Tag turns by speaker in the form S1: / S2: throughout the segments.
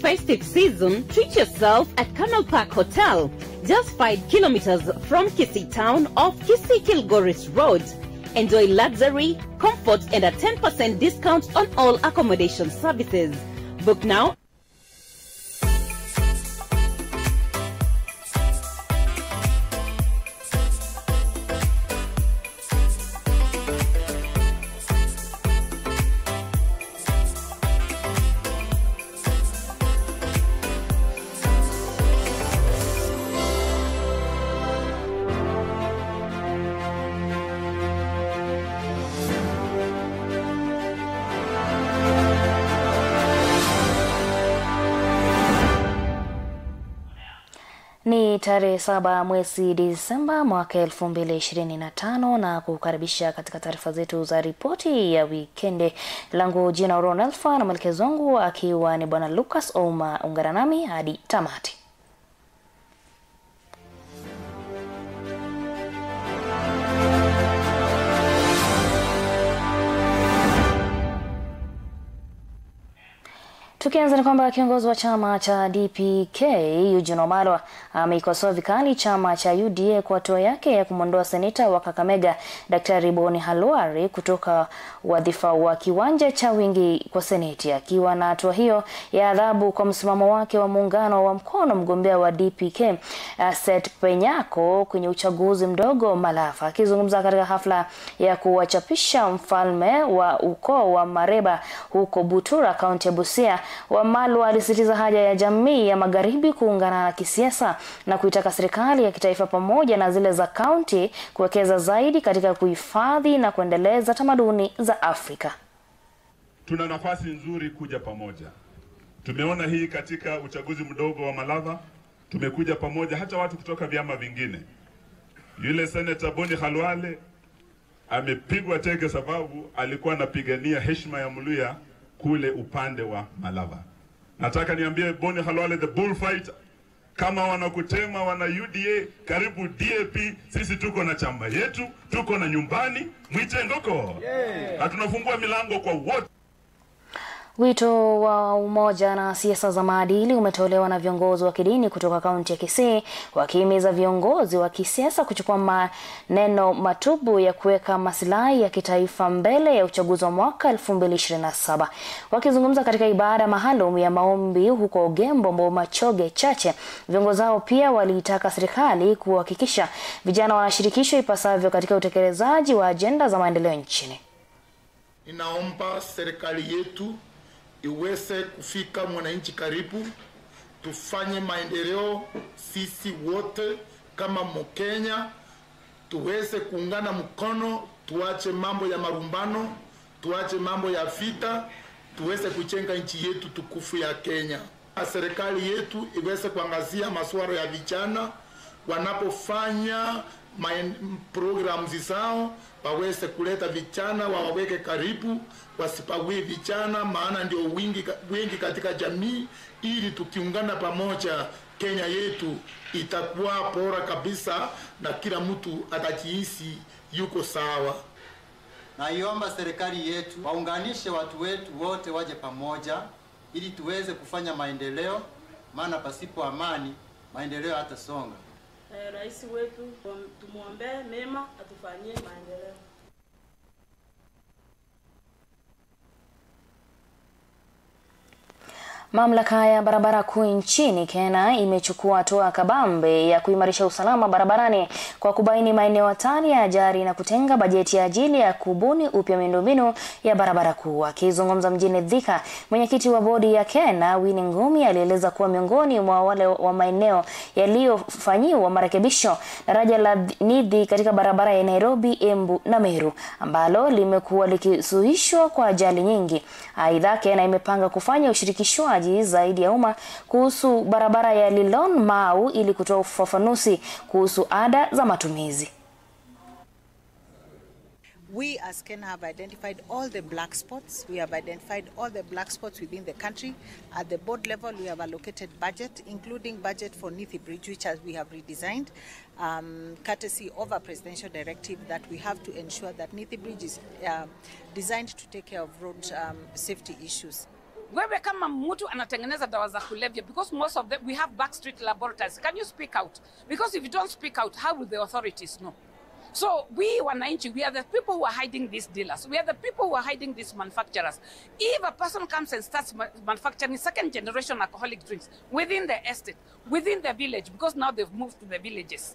S1: festive season, treat yourself at Camel Park Hotel, just 5 kilometers from Kisii Town off Kisii Kilgoris Road. Enjoy luxury, comfort and a 10% discount on all accommodation services. Book now.
S2: Ni tarehe 7 mwezi Disemba mwaka 2025 na kukaribisha katika taarifa zetu za ripoti ya wikendi. Langu jina Ron Alpha na mwelekezi wangu akiwa ni Bwana Lucas Ouma. Ungana nami hadi tamati. Tukianza ni kwamba kiongozi wa chama cha DPK Eugene Wamalwa ameikosoa vikali chama cha UDA kwa hatua yake ya kumwondoa seneta wa Kakamega Daktari Boni Khalwale kutoka wadhifa wa kiwanja cha wingi kwa seneti, akiwa na hatua hiyo ya adhabu kwa msimamo wake wa muungano wa mkono mgombea wa DPK Seth Panyako kwenye uchaguzi mdogo Malava. Akizungumza katika hafla ya kuwachapisha mfalme wa ukoo wa Mareba huko Butura, kaunti ya Busia, Wamalwa alisisitiza haja ya jamii ya magharibi kuungana na kisiasa na kuitaka serikali ya kitaifa pamoja na zile za kaunti kuwekeza zaidi katika kuhifadhi na kuendeleza tamaduni za Afrika.
S3: Tuna nafasi nzuri kuja pamoja. Tumeona hii katika uchaguzi mdogo wa Malava, tumekuja pamoja hata watu kutoka vyama vingine. Yule Senator Boni Khalwale amepigwa teke sababu alikuwa anapigania heshima ya Mluya kule upande wa Malava. Nataka niambie Boni Khalwale, the bullfighter, kama wanakutema wana UDA, karibu DAP, sisi tuko na chama yetu, tuko na nyumbani, mwite ngoko. Na tunafungua milango kwa wote.
S2: Wito wa umoja na siasa za maadili umetolewa na viongozi wa kidini kutoka kaunti ya Kisii, wakihimiza viongozi wa kisiasa kuchukua maneno matubu ya kuweka maslahi ya kitaifa mbele ya uchaguzi wa mwaka 2027. Wakizungumza katika ibada maalum ya maombi huko Ogembo Bomachoge Chache, viongozi hao pia waliitaka serikali kuhakikisha vijana wanashirikishwa ipasavyo katika utekelezaji wa ajenda za maendeleo nchini.
S4: Ninaomba serikali yetu iweze kufika mwananchi karibu, tufanye maendeleo sisi wote kama Mkenya, tuweze kuungana mkono, tuache mambo ya marumbano, tuache mambo ya vita, tuweze kujenga nchi yetu tukufu ya Kenya. Serikali yetu iweze kuangazia masuala ya vijana wanapofanya programs zao, waweze kuleta vijana, wawaweke karibu, wasipague vijana, maana ndio wingi katika jamii, ili tukiungana pamoja Kenya yetu itakuwa bora kabisa na kila mtu atajihisi yuko sawa.
S5: Naiomba serikali yetu waunganishe watu wetu wote waje pamoja ili tuweze kufanya maendeleo, maana pasipo amani maendeleo hatasonga.
S6: Rais wetu tumuombe mema atufanyie maendeleo.
S2: Mamlaka ya barabara kuu nchini Kenya imechukua hatua kabambe ya kuimarisha usalama barabarani kwa kubaini maeneo hatari ya ajali na kutenga bajeti ya ajili ya kubuni upya miundombinu ya barabara kuu. Akizungumza mjini Thika, mwenyekiti wa bodi ya Kenya Winnie Ngumi alieleza kuwa miongoni mwa wale wa maeneo yaliyofanyiwa marekebisho daraja la Nithi katika barabara ya Nairobi, Embu na Meru ambalo limekuwa likisuluhishwa kwa ajali nyingi. Aidha, Kenya imepanga kufanya ushirikishwaji zaidi ya umma kuhusu barabara ya Lilon Mau ili kutoa ufafanuzi kuhusu ada za matumizi.
S7: We as Kenya have identified all the black spots. We have identified all the black spots within the country. At the board level, we have allocated budget, including budget for Nithi Bridge, which as we have redesigned, courtesy of a presidential directive that we have to ensure that Nithi Bridge is designed to take care of road safety issues.
S8: Wewe kama mtu anatengeneza dawa za kulevya, because most of them we have backstreet laboratories. Can you speak out? Because if you don't speak out, how will the authorities know? So we wananchi, we are the people who are hiding these dealers. We are the people who are hiding these manufacturers. If a person comes and starts manufacturing second generation alcoholic drinks within the estate, within the village, because now they've moved to the villages.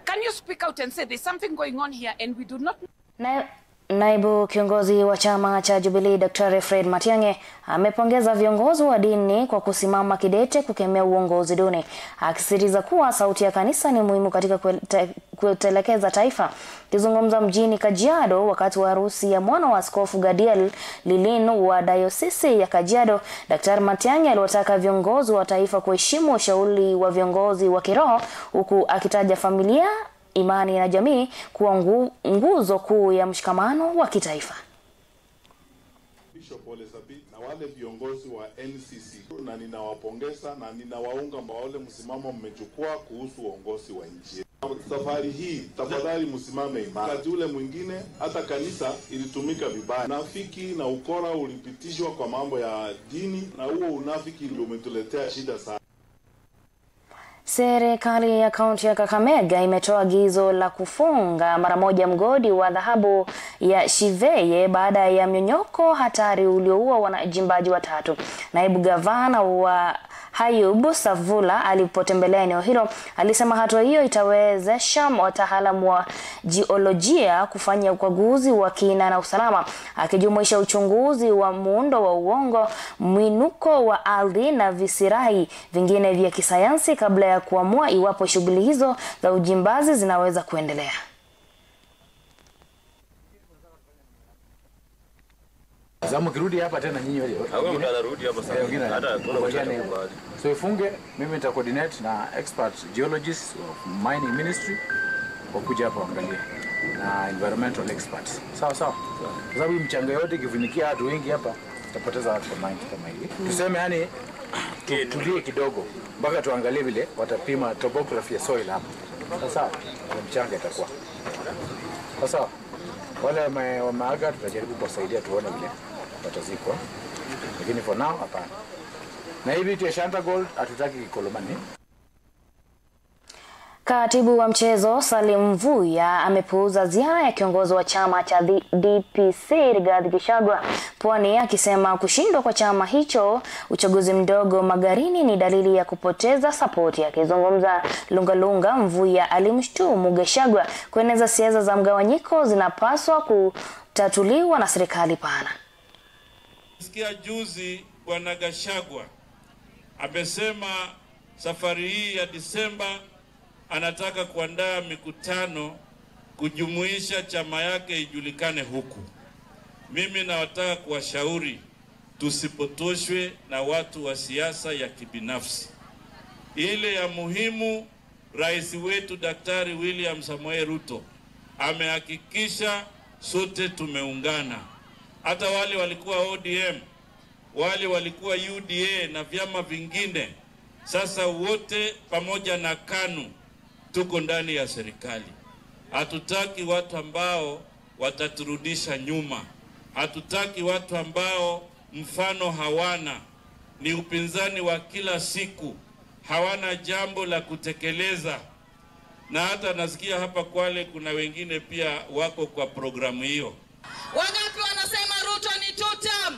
S8: Can you speak out and say there's something going on here and we do not
S2: know? Naibu kiongozi wa chama cha Jubilee Daktari Fred Matiang'i amepongeza viongozi wa dini kwa kusimama kidete kukemea uongozi duni, akisisitiza kuwa sauti ya kanisa ni muhimu katika kutelekeza taifa. Akizungumza mjini Kajiado wakati wa harusi ya mwana wa Askofu Gadiel Lilin wa Dayosisi ya Kajiado, Daktari Matiang'i aliwataka viongozi wa taifa kuheshimu ushauri wa viongozi wa kiroho, huku akitaja familia, imani na jamii kuwa nguzo kuu ya mshikamano wa kitaifa.
S9: Bishop Ole Sapit na wale viongozi wa NCC, na ninawapongeza na ninawaunga wale msimamo mmechukua kuhusu uongozi wa nchi. Safari hii tafadhali msimame imara. Wakati ule mwingine hata kanisa ilitumika vibaya. Unafiki na ukora ulipitishwa kwa mambo ya dini, na huo unafiki ndio umetuletea shida sana.
S2: Serikali ya kaunti ya Kakamega imetoa agizo la kufunga mara moja mgodi wa dhahabu ya Shiveye baada ya mnyonyoko hatari ulioua wanajimbaji watatu. Naibu gavana wa Hayub Savula alipotembelea eneo hilo alisema hatua hiyo itawezesha wataalamu wa jiolojia kufanya ukaguzi wa kina na usalama, akijumuisha uchunguzi wa muundo wa uongo, mwinuko wa ardhi na visirai vingine vya kisayansi kabla ya kuamua iwapo shughuli hizo za ujimbazi zinaweza kuendelea.
S10: Zamu kirudi hapa tena nyinyi wale.
S11: Hakuna mtu anarudi hapa sasa. Hata kuna.
S10: So ifunge, mimi nita coordinate na expert geologists of mining ministry wakuja hapa waangalie na environmental experts. Sawa sawa. Kwa sababu mchanga yote ikifunikia watu wengi hapa tutapoteza watu kwa mine kama hili. Tuseme yani tulie kidogo mpaka tuangalie vile watapima topography ya soil hapa. Sawa sawa. Mchanga itakuwa. Sawa sawa. Wale wameaga tutajaribu kuwasaidia tuone vile watazikwa. Lakini for now hapana. Na hivi tu Shanta Gold hatutaki Kikolomani.
S2: Katibu wa mchezo Salim Mvurya amepuuza ziara ya kiongozi wa chama cha DPC Rigathi Gachagua Pwani, akisema kushindwa kwa chama hicho uchaguzi mdogo Magarini ni dalili ya kupoteza sapoti. Akizungumza Lungalunga, Mvurya alimshtumu Gachagua kueneza siasa za mgawanyiko zinapaswa kutatuliwa na serikali pana.
S12: Sikia juzi Bwana Gachagua amesema safari hii ya Disemba anataka kuandaa mikutano kujumuisha chama yake ijulikane huku. Mimi nawataka kuwashauri tusipotoshwe na watu wa siasa ya kibinafsi. Ile ya muhimu, rais wetu Daktari William Samoei Ruto amehakikisha sote tumeungana. Hata wale walikuwa ODM, wale walikuwa UDA na vyama vingine, sasa wote pamoja na KANU tuko ndani ya serikali. Hatutaki watu ambao wataturudisha nyuma. Hatutaki watu ambao mfano hawana, ni upinzani wa kila siku, hawana jambo la kutekeleza. Na hata nasikia hapa Kwale kuna wengine pia wako kwa programu hiyo.
S13: Wangapi wanasema Ruto ni two term?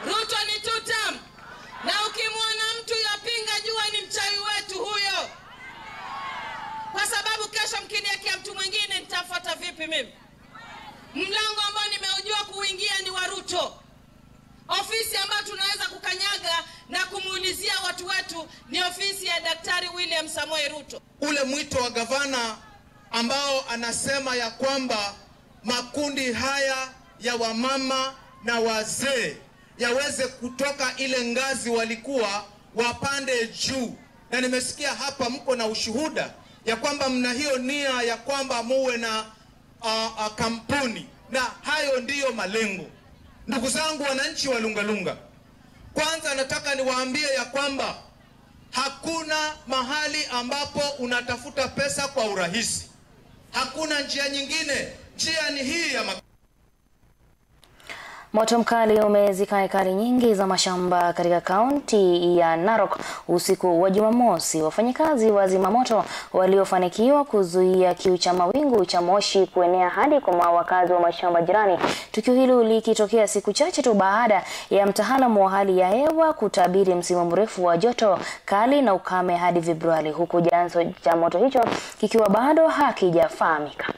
S13: Ruto ni two term. Na ukimwona mtu yapinga jua ni mchawi wetu huyo. Kwa sababu kesho mkiniwekea mtu mwingine nitafuata vipi mimi? Mlango ambao nimeujua kuingia ni wa Ruto. Ofisi ambayo tunaweza kukanyaga na kumuulizia watu wetu ni ofisi ya Daktari William Samoei Ruto.
S14: Ule mwito wa gavana ambao anasema ya kwamba makundi haya ya wamama na wazee yaweze kutoka ile ngazi walikuwa wapande juu. Na nimesikia hapa mko na ushuhuda ya kwamba mna hiyo nia ya kwamba muwe na kampuni, na hayo ndiyo malengo. Ndugu zangu wananchi wa Lungalunga, kwanza nataka niwaambie ya kwamba hakuna mahali ambapo unatafuta pesa kwa urahisi. Hakuna njia nyingine, njia ni hii ya
S2: Moto mkali umezika ekari nyingi za mashamba katika kaunti ya Narok usiku wa Jumamosi. Wafanyikazi wa zimamoto waliofanikiwa kuzuia kiu cha mawingu cha moshi kuenea hadi kwa wakazi wa mashamba jirani. Tukio hilo likitokea siku chache tu baada ya mtaalamu wa hali ya hewa kutabiri msimu mrefu wa joto kali na ukame hadi Februari, huku chanzo cha moto hicho kikiwa bado hakijafahamika.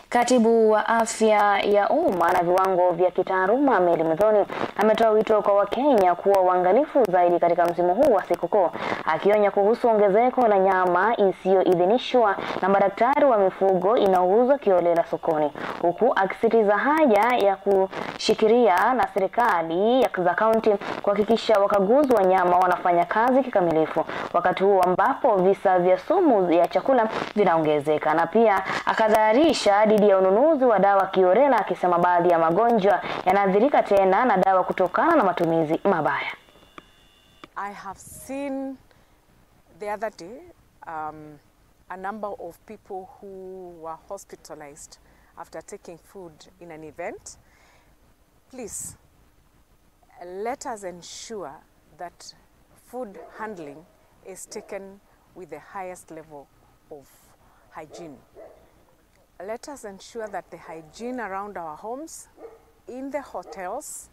S2: Katibu wa Afya ya Umma na Viwango vya Kitaaluma Mary Muthoni ametoa wito kwa Wakenya kuwa waangalifu zaidi katika msimu huu wa sikukuu, akionya kuhusu ongezeko la nyama isiyoidhinishwa na madaktari wa mifugo inayouzwa kiholela sokoni, huku akisisitiza haja ya kushikiria na serikali za kaunti kuhakikisha wakaguzi wa nyama wanafanya kazi kikamilifu, wakati huu ambapo visa vya sumu ya chakula vinaongezeka. Na pia akadharisha dhidi ya ununuzi wa dawa kiholela, akisema baadhi ya magonjwa yanaathirika tena na dawa kutokana na matumizi mabaya.
S15: I have seen the other day a number of people who were hospitalized after taking food in an event. Please, let us ensure that food handling is taken with the highest level of hygiene. Let us ensure that the hygiene around our homes, in the hotels,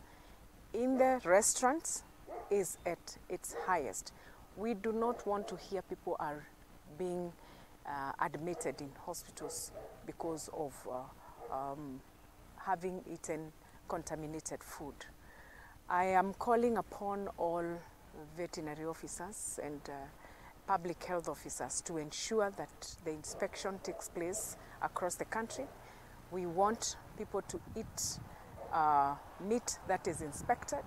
S15: in the restaurants is at its highest. We do not want to hear people are being admitted in hospitals because of having eaten contaminated food. I am calling upon all veterinary officers and public health officers to ensure that the inspection takes place across the country. We want people to eat meat that is inspected.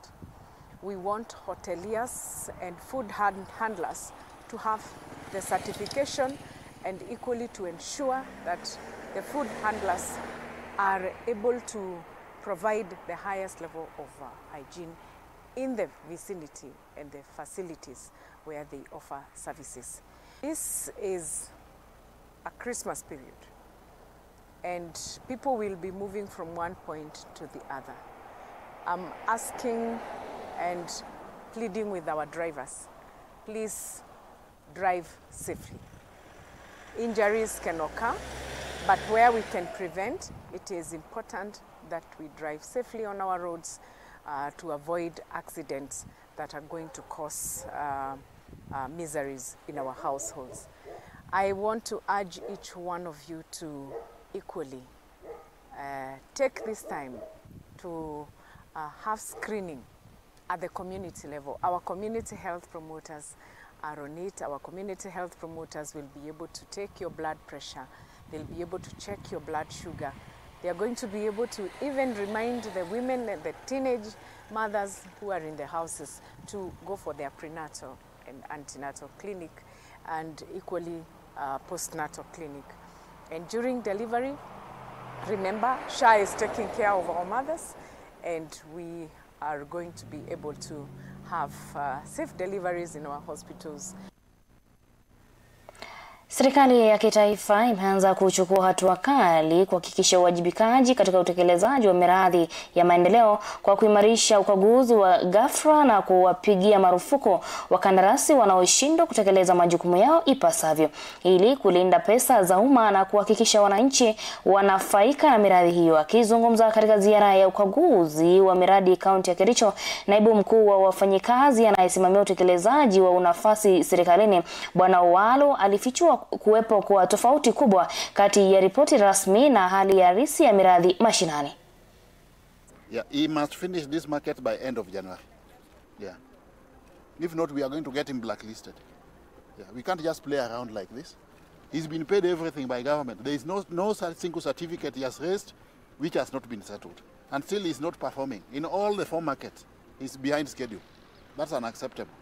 S15: We want hoteliers and food handlers to have the certification, and equally to ensure that the food handlers are able to provide the highest level of hygiene in the vicinity and the facilities where they offer services. This is a Christmas period, and people will be moving from one point to the other. I'm asking and pleading with our drivers, please drive safely. Injuries can occur, but where we can prevent, it is important that we drive safely on our roads to avoid accidents that are going to cause miseries in our households. I want to urge each one of you to equally take this time to have screening at the community level. Our community health promoters are on it. Our community health promoters will be able to take your blood pressure. They'll be able to check your blood sugar. They are going to be able to even remind the women and the teenage mothers who are in the houses to go for their prenatal and antenatal clinic, and equally postnatal clinic. And during delivery, remember, SHA is taking care of our mothers, and we are going to be able to have safe deliveries in our hospitals.
S2: Serikali ya kitaifa imeanza kuchukua hatua kali kuhakikisha uwajibikaji katika utekelezaji wa miradi ya maendeleo kwa kuimarisha ukaguzi wa ghafla na kuwapigia marufuku wakandarasi wanaoshindwa kutekeleza majukumu yao ipasavyo, ili kulinda pesa za umma na kuhakikisha wananchi wanafaika na miradi hiyo. Akizungumza katika ziara ya ukaguzi wa miradi kaunti ya Kericho, naibu mkuu wa wafanyikazi anayesimamia utekelezaji wa unafasi serikalini Bwana Owalo alifichua kuwepo kwa tofauti kubwa kati ya ripoti rasmi na hali ya halisi ya miradi mashinani.
S16: Yeah, he must finish this market by end of January. Yeah. If not, we are going to get him blacklisted. Yeah, we can't just play around like this. He's been paid everything by government. There is no single certificate he has raised which has not been settled. And still he's not performing. In all the four markets, he's behind schedule. That's unacceptable.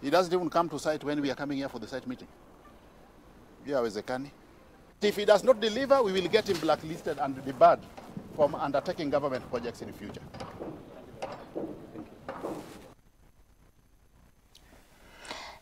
S16: He doesn't even come to site when we are coming here for the site meeting. Yeah, if he does not deliver, we will get him blacklisted and debarred from undertaking government projects in the future. Thank you.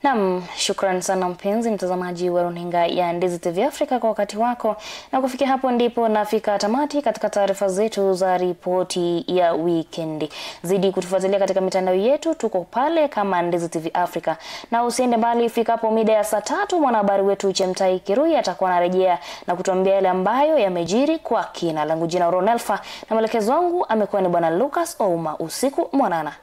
S2: Naam, shukran sana mpenzi mtazamaji wa runinga ya Ndizi TV Afrika kwa wakati wako. Na kufikia hapo ndipo nafika tamati katika taarifa zetu za ripoti ya weekend. Zidi kutufuatilia katika mitandao yetu, tuko pale kama Ndizi TV Afrika. Na usiende mbali, ifikapo mida ya saa 3 mwanahabari wetu Chemtai Kirui atakuwa anarejea na kutuambia yale ambayo yamejiri kwa kina. Langu jina Ronelfa na mwelekezo wangu amekuwa ni Bwana Lucas Ouma. Usiku mwanana.